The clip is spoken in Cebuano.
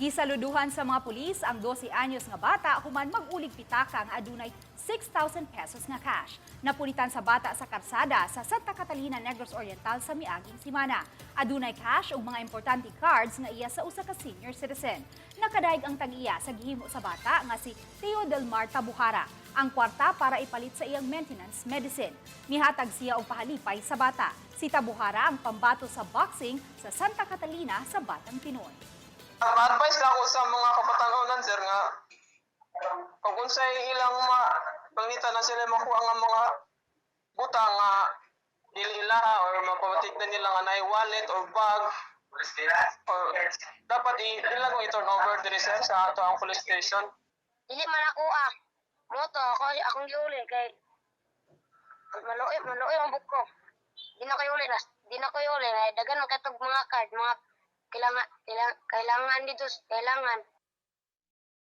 Gisaluduhan sa mga pulis ang 12 anyos nga bata human mag-ulig pitaka nga adunay 6,000 pesos nga cash. Napunitan sa bata sa karsada sa Santa Catalina, Negros Oriental sa miaging simana. Adunay cash ug mga importante cards nga iya sa usa ka senior citizen. Nakadaig ang tag-iya sa gihimo sa bata nga si Theo Del Mar Tabuhara. Ang kwarta para ipalit sa iyang maintenance medicine. Nihatag siya og pahalipay sa bata. Si Tabuhara ang pambato sa boxing sa Santa Catalina sa Batang Pinoy. Ma-advise lang ako sa mga kabatan-onan, sir, nga kung unsay ilang ma panglita na sila makuha nga mga butang nga dili ilaha or mapatignan nila nga naay wallet or bag or dapat ilang i-turn over diri, sir, sa ato ang police station. Dili man ako ah. Moto ako akong giuli kay maluoy maluoy ang buko. Di na kayo uli nas. Di na kayo uli na daghan man katog mga card, mga kailangan kailangan, kailangan dito, kailangan.